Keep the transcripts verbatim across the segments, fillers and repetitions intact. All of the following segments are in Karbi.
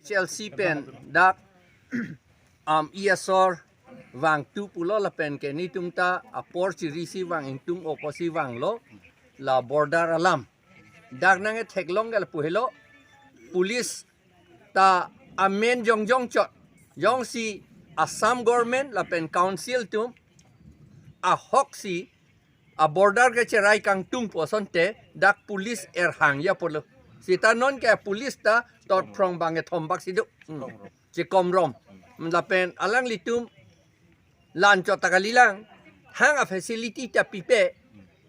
Chelsea pen dak am E S R vangtu pulo lapen ke netum ta apor chiri si vang ingtung opo si vanglo la border alam. Dak nangketheklong ke lapu helo, police ta amen jongjong chot. Jongsi Assam government lapen council atum ahok si a border ke cherai kangtung pu asonte dak police erhang ya pulo. Seta non ke police ta tot phrong bang kethom bak si do. Hmm. Chekom rom. Lapen alanglitum la-an chot ta kalilang. Hang a facility ta pipe.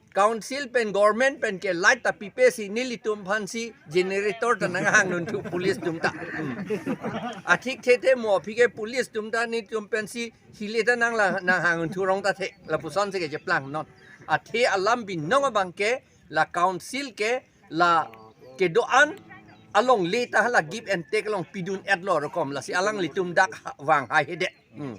Council pen government pen ke light ta pipe si nelitum aphan si generator ta nanghang dunthu police atum ta. Hmm. Athik thethe mo aphi ke police atum ta netum pen si hile ta nang la nanghang dunthu rong ta the. Lapuson si ke cheplang non. Athe alam binong abang ke la council ke la kedo-an alongle ta la give and take along pidun-etlo rokom, lasi alanglitum dak ha-, vang haihedet. Hmm.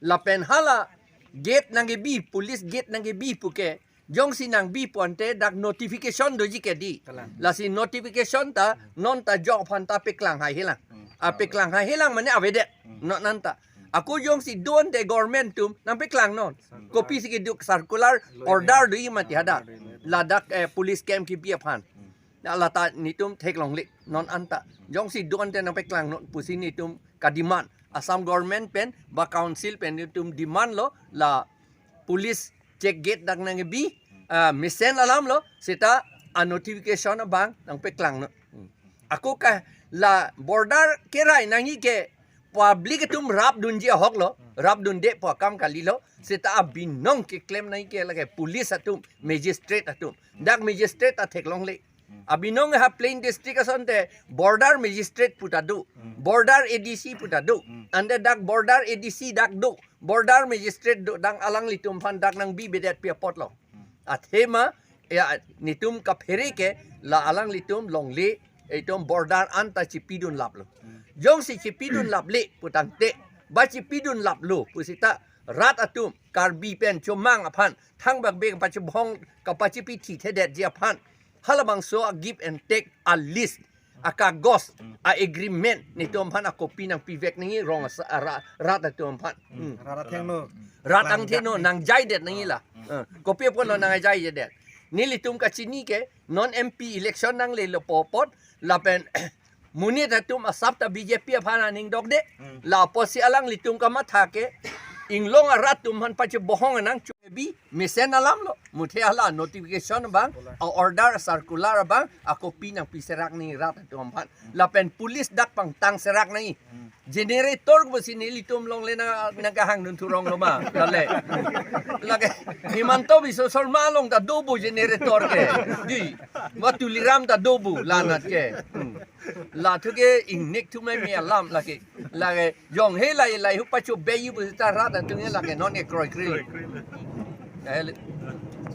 Lapen hala gate nangkebi, police gate nangkebi puke, jongsi nangbi pu ante dak notification doji ke di. Kalang. Lasi notification ta non ta jok aphan ta peklang haihelang. Hmm. A peklang haihelang mane avedet. Hmm. Non anta. Ako jongsi do ante government atum nangpeklang non. Circular. Kopi si keduk circular, order doji mati hadak. Ladak, eh, police camp kebi aphan. Hmm. Na lata netum theklongle non anta. Jongsi do ante nangpeklang non pusi netum kademand. Assam government pen ba council pen netum demandlo la police check gate dak nangkebi, ah, mesen alamlo seta a notification abang nangpeklang non. Hmm. Ako ke la border kerai nangji ke public atum rapdunji ahoklo, rapdunde pu akam kalilo, seta abinong keklem nangji ke lake police atum, magistrate atum. Dak magistrate ta theklongle. Abinong ha plain district asonte border magistrate pu ta do, border A D C pu ta do. Ante dak border A D C dak do, border magistrate do, dak alanglitum aphan dak nangbibedet pi apotlo. Athema, ya, netum kaphere ke la alanglitum longle, itum border anta chipidunlaplo. Jongsi chipidunlaple pu tangte, ba chipidunlaplo pu seta rat atum Karbi pen chomang aphan thangbak be kapachibhong kapachipithi thedetji aphan halabangso a give and take a list, a kagos, a agreement netum aphan a copy nangpivek nangji rong asa-, a ra-, rat atum aphan. Hmm. Rat athengno. Rat angthengno nangjaidet nangji la. Hmm. Eh, kopi apotlo nangjaidet. Nelitum kachini ke non M P election nanglelo pu apot lapen monit atum asap ta B J P aphan aning dokde. Hmm. La apotsi alanglitum kamatha ke inglong arat atum aphan pachibohong nangchungbi mesen alamlo. Muthe hala notification abang, a order circular abang, a copy nangpiserak nangji rat atum aphan. Lapen police dak pangtangserak nangji. Generator pusi nelitum longle nang, nangkahang dunthu ronglo ma. Lale. Lake Himanta Biswa Sarma along ta do pu generator ke. Di. Ba Tuliram ta do pu la-anat ke. Hmm. La thu ke ingnek thu meme alam lake. Lake jong he lai lai hu pacho be yu pu ta rat atum ke lake non ke kroikre. Eh,